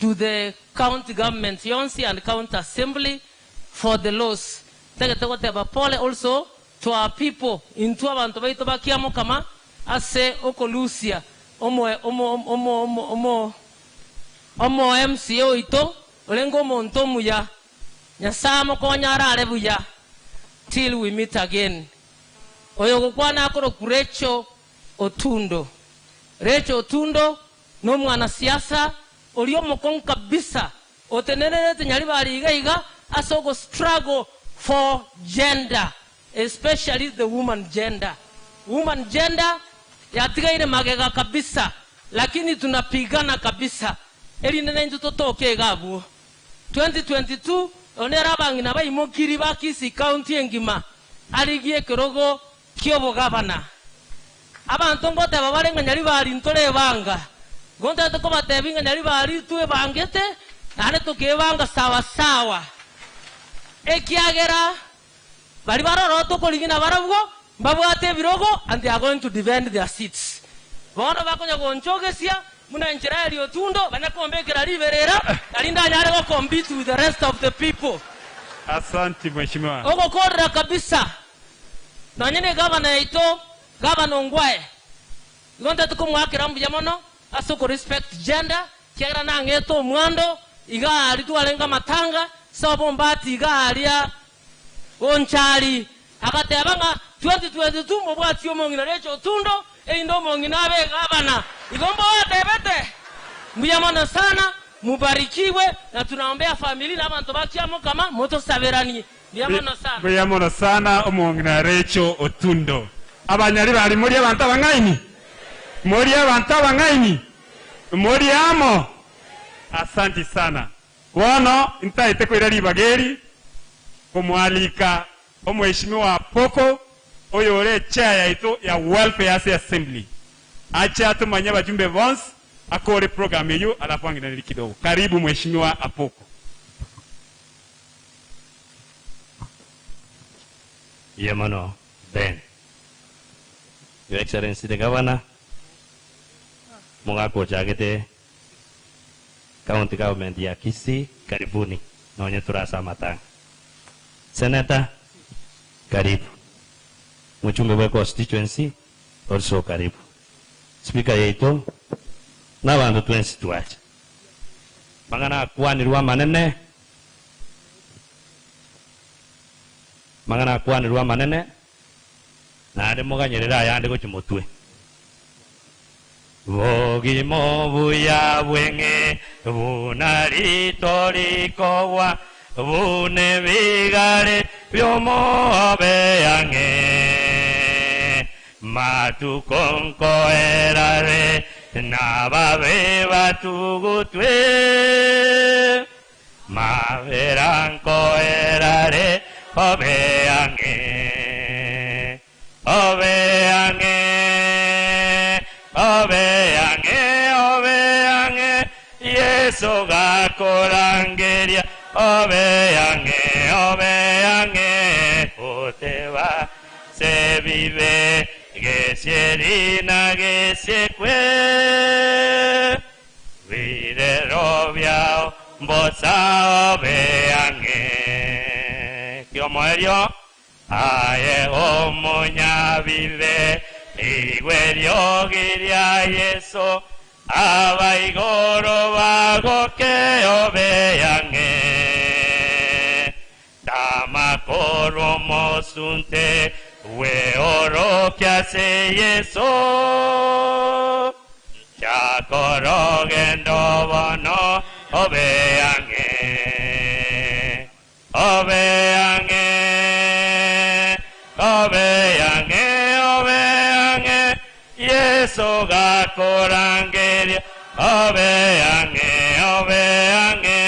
to the county government yonsi and county assembly for the loss. Tegete pole also to our people into abantu baito bakiamo kama ase okolusia omo omo omo omo omo omo MCO ito olengo monto muya nyasamo konya arare buya till we meet again. Oyo gukwana akoro kurecho Otundo. Recho Otundo no mwanasiasa olio mokon kabisa otenenene nyaribari iga iga asogo struggle for gender, especially the woman gender. Woman gender yatigaire magega kabisa, lakini tunapigana kabisa eri nene ntutotoke gabu 2022 onera bangina bayimokiri ba Kisii County engima arigie kerogo kiobo gavana abantu ngote babarenga nyaribari ntore banga gonta tukobatebinga nyaribari tuwe bangete nane tukebanga sawa sawa ekiagera bari baroro tukoligina barabwo babwate birogo and they are going to defend their seats. Bono bakonya gonchogesia muna nchira eri Otundo banakombekera riberera alinda nyare go compete with the rest of the people. Asante mheshimiwa. Ogokorera kabisa. Na nyene gavana ito gavana Ongwae igonta tukumwakira mbuya mono asoko respect gender kiagera nangeto omwando iga ari twalenga matanga sobo mbati iga aria onchari akatebanga 2022 mobwati omong'ina Recho Otundo eindo omong'ina abe gavana igombo watebete mbuya mono sana, mubarikiwe na tunaombea familia na abantu bakiamo kama moto saberani. Mbuya mono sana. Mbuya mono sana omong'ina Recho Otundo. Abanyari bari muri abantu abang'aini muri abantu abang'aini muri amo. Asante sana. Wono ntaite kwira libageri kumwalika omheshimiwa Poko oyore chair yaito ya Welfare Assembly acha atumanye bajumbe bonse akore program yeyo alafu anginanili kidogo. Karibu mheshimiwa Apoko. Yemano Ben, Your Excellency the Governor, mungako jagete County Government ya Kisii, karibuni naonye turasa matanga. Senator, karibu. Mchumbe wa constituency also karibu. Speaker yetu na bantu twensi tuache. Mangana kwanirwa manene. Mangana kwanirwa manene. Naende moganyerera ayande gochi motwe. Bogimo buya bwenge bunaritorikowa bune bigare byomobe yange matukonko erare nababe batugutwe maberanko erare obe yange obe yange obeange, obeange, Yesu gakorangeria, obeange, obeange, oteba se vive, gesierina gesiekwe, vire robiao, bosa obeange. Kiomoerio, aye omunya vive, Igwerio giria Yesu abaigoro bagoke obeange tamakoro mosunte we oro kiase Yesu chakoro gendo bono obeange obeange obeange obeange Yesu gakorangeria obeange obeange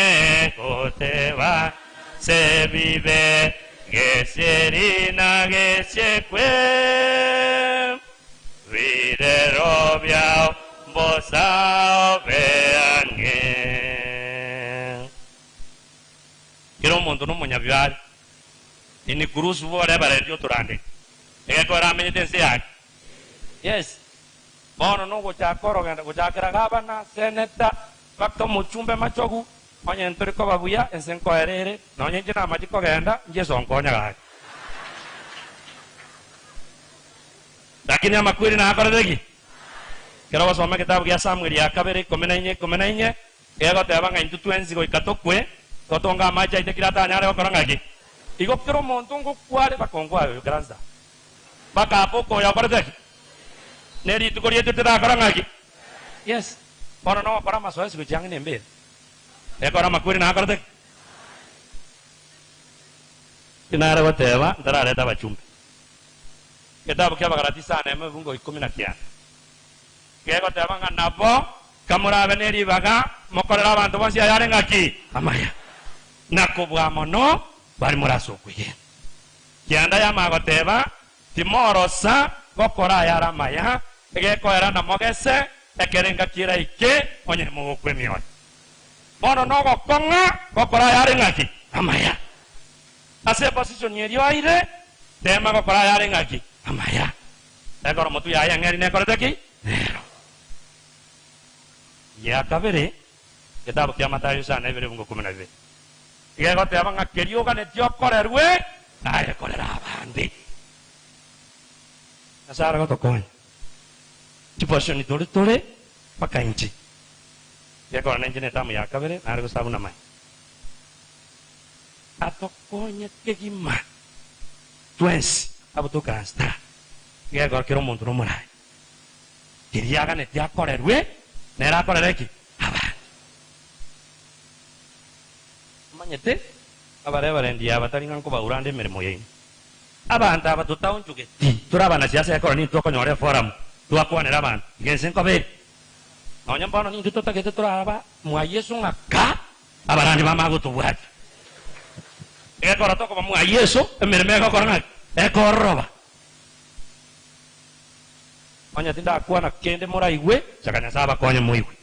koteba se vive gesierina gesiekwe vire robiao bosa obeange. Kero omonto nomonyabiare ini kurusu bore barendio turande egekora amenyete ense yake. Yes. Bono no gochakoro genda gochakera gabana seneta bakto muchumbe machogu onye ntoriko babuya ense nkoerere nonye nje namajiko genda nje sonkonya gaki. Lakini amakwiri na akorereki. Kero basoma kitabu gia Samuel ya kabere 14 14 egoteba ng'a intu twensi goika tokwe totonga amache aite kira atanyare gokora ng'aki. Igo kero omonto ngokware bakongwayo yokaransa. Bakapoko yakorereki. Neri tukorietu tirakora ng'aki. Yes. Bono no gokora amasoesi gochia ang'e na embere. Ekora amakweri nakorete. Tinare goteba ntarareta abachumbe. Kitabu kia Abagalati sana emebungo 19. Gegoteba ng'a nabo kamurabe neribaga mokorera abanto bonsi ayare ng'aki amaya. Nakobwa mono bari morasokwie. Kianda yamagoteba timorosa gokora ayare amaya egekoera namogese ekerenga kira ike onye mogokwa emioyo. Bono nogokong'a gokora ayare ng'aki amaya. Ase position erio aire tema gokora ayare ng'aki amaya. Ekero motu yaye ng'eri nekorete ki nero. Ya kabere kitabu kia Mathayo sana ibere bungo 12. Igegoteba ng'a kerio oganetie okorerwe naye korera abande. Nyasaye agotokonya. Chiposition tore tore mpaka inchi. Gekora nenche netamu ya kabere nare gosabuna mai. Atokonye kegima. Twensi abo tokaransta. Gekora kero omonto nomorai. Keria aganetie akorerwe nere akorere ki abande. Manyete abare barendia abatari ng'a nkobaurande emeremo yaino. Abantu aba tutaunchugeti turabana siasa ekoro ninto okonyora eforum twakwanera abantu ngense nkobere nonya mbono ninto totagete turaba mwa Yesu ng'aka abarandi bamagotobwati egekora tokoba mwa Yesu emeremo egokora ng'aki ekoroba onya tindakwana kende moraigwe chaka Nyasaye abakonye moigwe.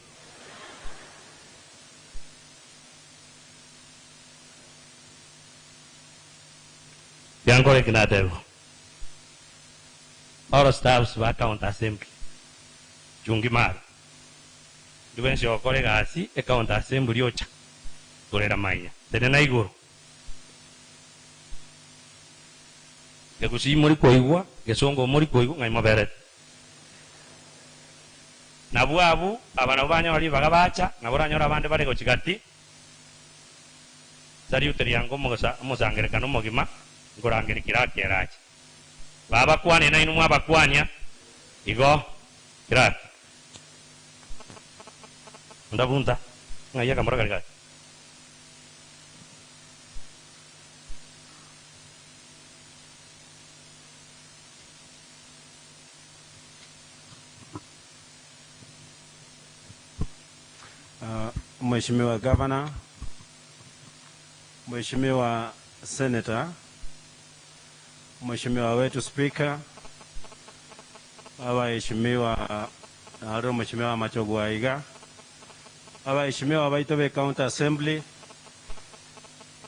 Yankore kinatebo. All staffs ba county assembly. Chungi mara. Ndiwensi okore gasi e county assembly ocha. Torera mainya. Tene na igoro. Gekusi muri koigwa, gesongo muri koigwa ngai moberete. Nabu abu abana banyora baga bacha, nabo ranyora abande bare gochigati. Sari uteriango omosangerekano omogima. Nkorangerikira akerache. Babakwane na inumwa bakwania igo kira ndabunta ngaya kamora kali. Mheshimiwa Governor, Mheshimiwa Senator, Mheshimiwa wetu Speaker, abaheshimiwa aro Mheshimiwa Machogu Aiga, abaheshimiwa baito be County Assembly,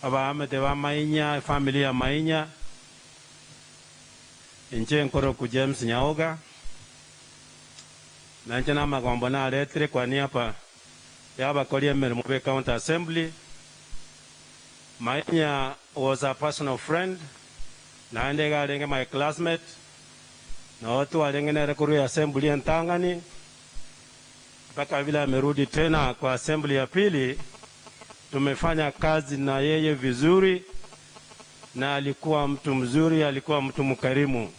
abaamete ba Mainya, family ya Mainya, inche nkoro ku James Nyaoga, na nche na magombo na aletire kwa niaba ya abakoria emirimo be County Assembly. Mainya was a personal friend, na ende garenge my classmate, na watu walenge na rekuru ya assembly ya Ntangani, mpaka vile amerudi tena kwa assembly ya pili. Tumefanya kazi na yeye vizuri, na alikuwa mtu mzuri, alikuwa mtu mkarimu.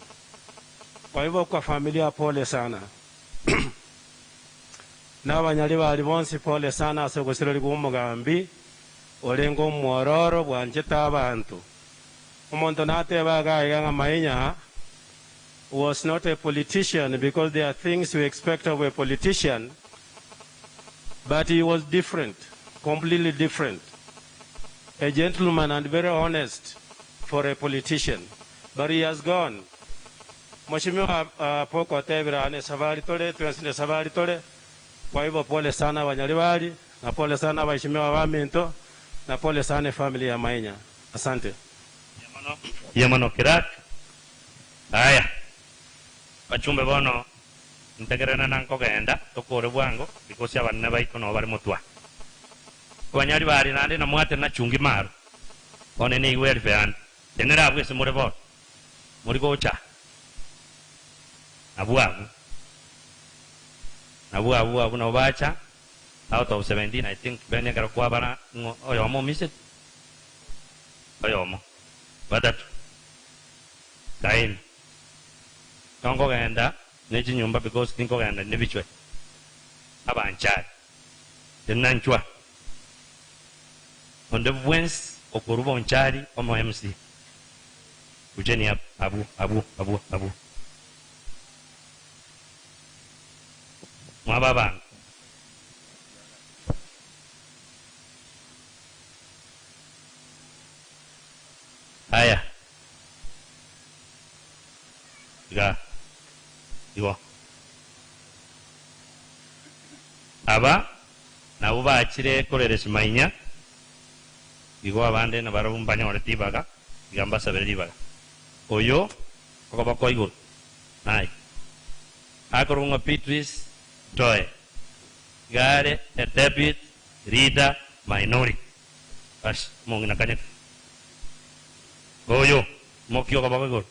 Kwa hivyo kwa familia pole sana. Na banyali bali bonsi pole sana asogosero ligumogambi olengo mwororo bwanjeta abantu. Omuntu nateba ga Mainya was not a politician, because there are things we expect of a politician, but he was different, completely different. A gentleman and very honest for a politician, but he has gone. Mheshimiwa Poko Tebira ane safari tole, tuensinde safari tole. Kwa hivyo pole sana Wanyaliwali, na pole sana waheshimiwa wa Minto, na pole sana familia ya Mainya. Asante. Yamano kirak. Haya. Bachumbe bono ntegerana nanko genda tokore bwango because abanne baiko no bari mutwa. Wanyaliwali nande na mwate na chungi maro. One ni welfare. Tenera abwese muri bo. Muri gocha. Abu abu. Abu abu abu no bacha out of 17 I think bene kwa bara oyomo misit oyomo batatu kain tongo genda nechi nyumba because tinko genda nebichwe abancha tenanchwa on the wens okurubo nchari omo MC ujeni abu abu abu abu mwababa. Haya. Iga. Igo. Aba nabo bachire koreresha Mainya. Igo abande na barabumbanya oretibaga igamba sabere dibaga. Oyo okobako iguru. Nai. Akorunga Beatrice Toe. Gare a deputy leader minority. Bas mongina kanya. Oyo mokio kabako iguru.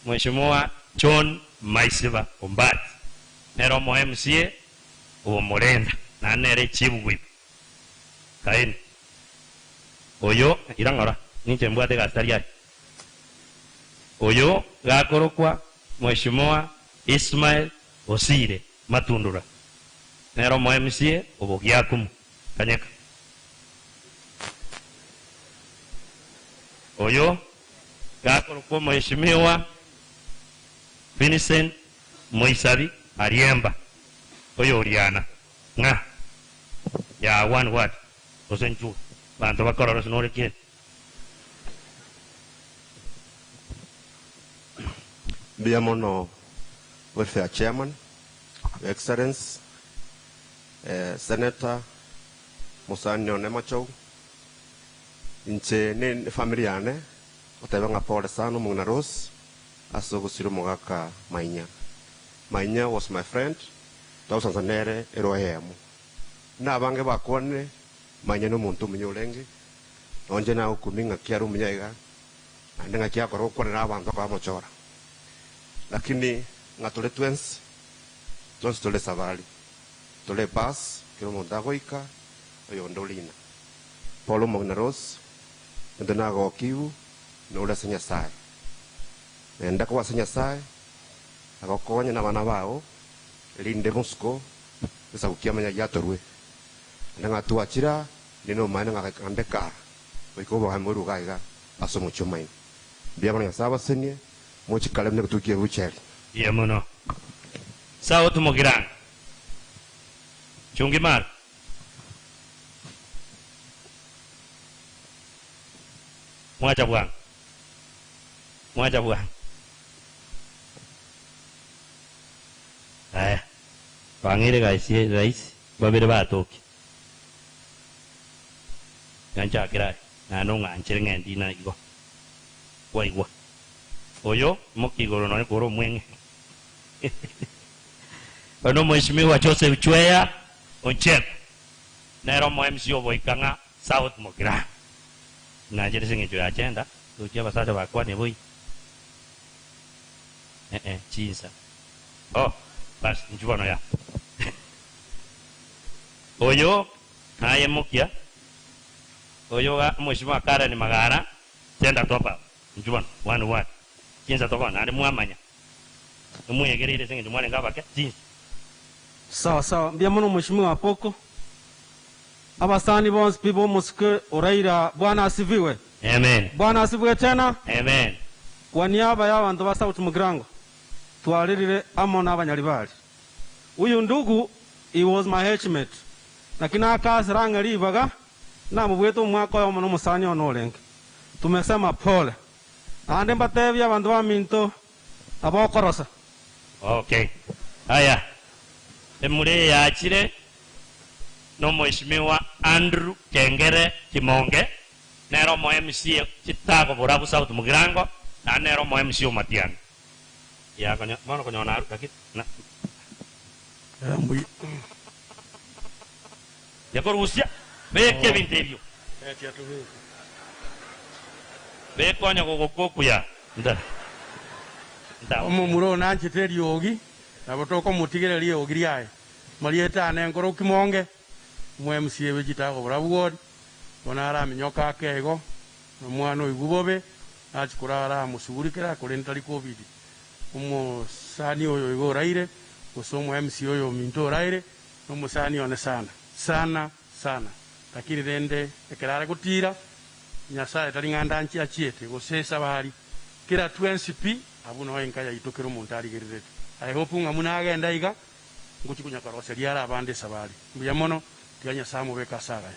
Mheshimiwa John Maisiba Ombati. Nero mo MCA uwo Morenda na nere chief whip. Kaini. Oyo irangora ninche mbwate gastari yai. Oyo gakorokwa Mheshimiwa Ismail Osire Matundura. Nero mo MCA obogiakumu kanyeka. Oyo gakorokwa Mheshimiwa Vincent Moisabi Ariemba. Oyo Oriana nga ya one word osenchu bantu bakorora sinore kien. Biamono Welfare Chairman, Your Excellency, Senator Musani Onemacho, inche ne familia ne otebanga pole sana mungna Rose asogosiro mogaka Mainya. Mainya was my friend. Tausansanere erohemu. Na bange bakone Mainya no muntu munyolenge. Onje na okuminga kiaru munyaiga. Ande ngakia korokwana na abantu kwa mochora. Lakini ngatole twens twens tole savali. Tole bas kiro mondagoika oyo ndolina. Paulo Mognaros ndona gokiu no ula Nyasaye. Nenda kwase Nyasaye agokonya na bana bao rinde musuko esagukia manya yatorwe. Nanga tuachira nino mana ngakandeka. Oiko ba moru gaiga asomo chomain. Bia bana Nyasaye basenie mochikale mne kutukie bucheri. Ye muno. Sawa tumogirang. Chungi mar. Mwacha bwana. Mwacha bwana. Aya. Bangire gaisi rais babere batoki. Gancha kira na no nganchere ngendi na igo. Kwa igwa. Oyo mokigoro no koro mwenge. Bano mheshimiwa Joseph Chweya Onchek. Nero mo MC oboikanga South Mogira. Na jere singe jura agenda tukia basacha bakwa ne boy. Chinsa. Oh, bas njuano ya. Oyo naye mokia. Oyo ga mheshimiwa Karen Magara tenda topa. Njuano 1 1. Chinsa topa na mwamanya. Mwegerere singe mwana ngabake chinsa. Sawa sawa mbia muno mheshimiwa Apoko. Abasani bonse people musike oraira. Bwana asifiwe. Amen. Bwana asifiwe tena. Amen. Kwa niaba ya bantu ba South Mugirango twalirire amo n'abanyalibali. Uyu ndugu he was my helpmate. Lakini akasiranga libaga na mubweto mwaka yo muno musani onolenge. Tumesema pole. Ande mbatebya abantu ba minto abokorosa. Okay. Haya. Emure yachire no mheshimiwa Andrew Kengere Kimonge nero mo MC chitago borabu South Mugirango na nero mo MC Matian ya konya mono konya na lakini na ya korusia beke bintebyo bekonya gogokuya nda nda omumuro nanchete riogi nabo tokomutigere riogi riaye marieta ne ngoro Kimonge mwe MCA wejitago burabu bona araminyoka akego no mwana oigubobe achikurara musugurikira kurentali covid umusani oyo igo raire usomo MC oyo minto raire no musani one sana sana sana lakini rende ekerare gutira Nyasaye tali nganda nchi achiete gosesa bari kira 2NCP abuno enka ya itokero muntu arigererete. I hope ngamuna agenda iga nguchikunya karoseria abande sabari mbuya mono tiganya samu beka saga.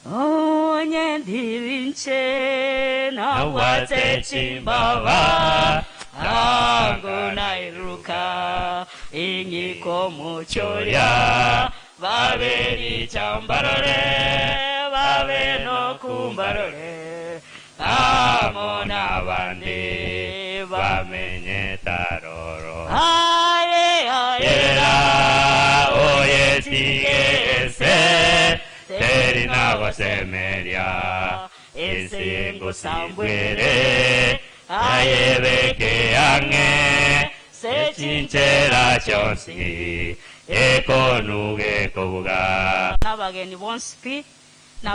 Onye ndirinche na wate chimbava ango nairuka inyiko muchoria baberi chambarore babe no kumbarore amona bande bamenye taroro aye aye era oye tigese terina gosemeria esingo sambwere ayebeke ange sechinchera chonsi ekonuge kobuga n'abageni bonse pi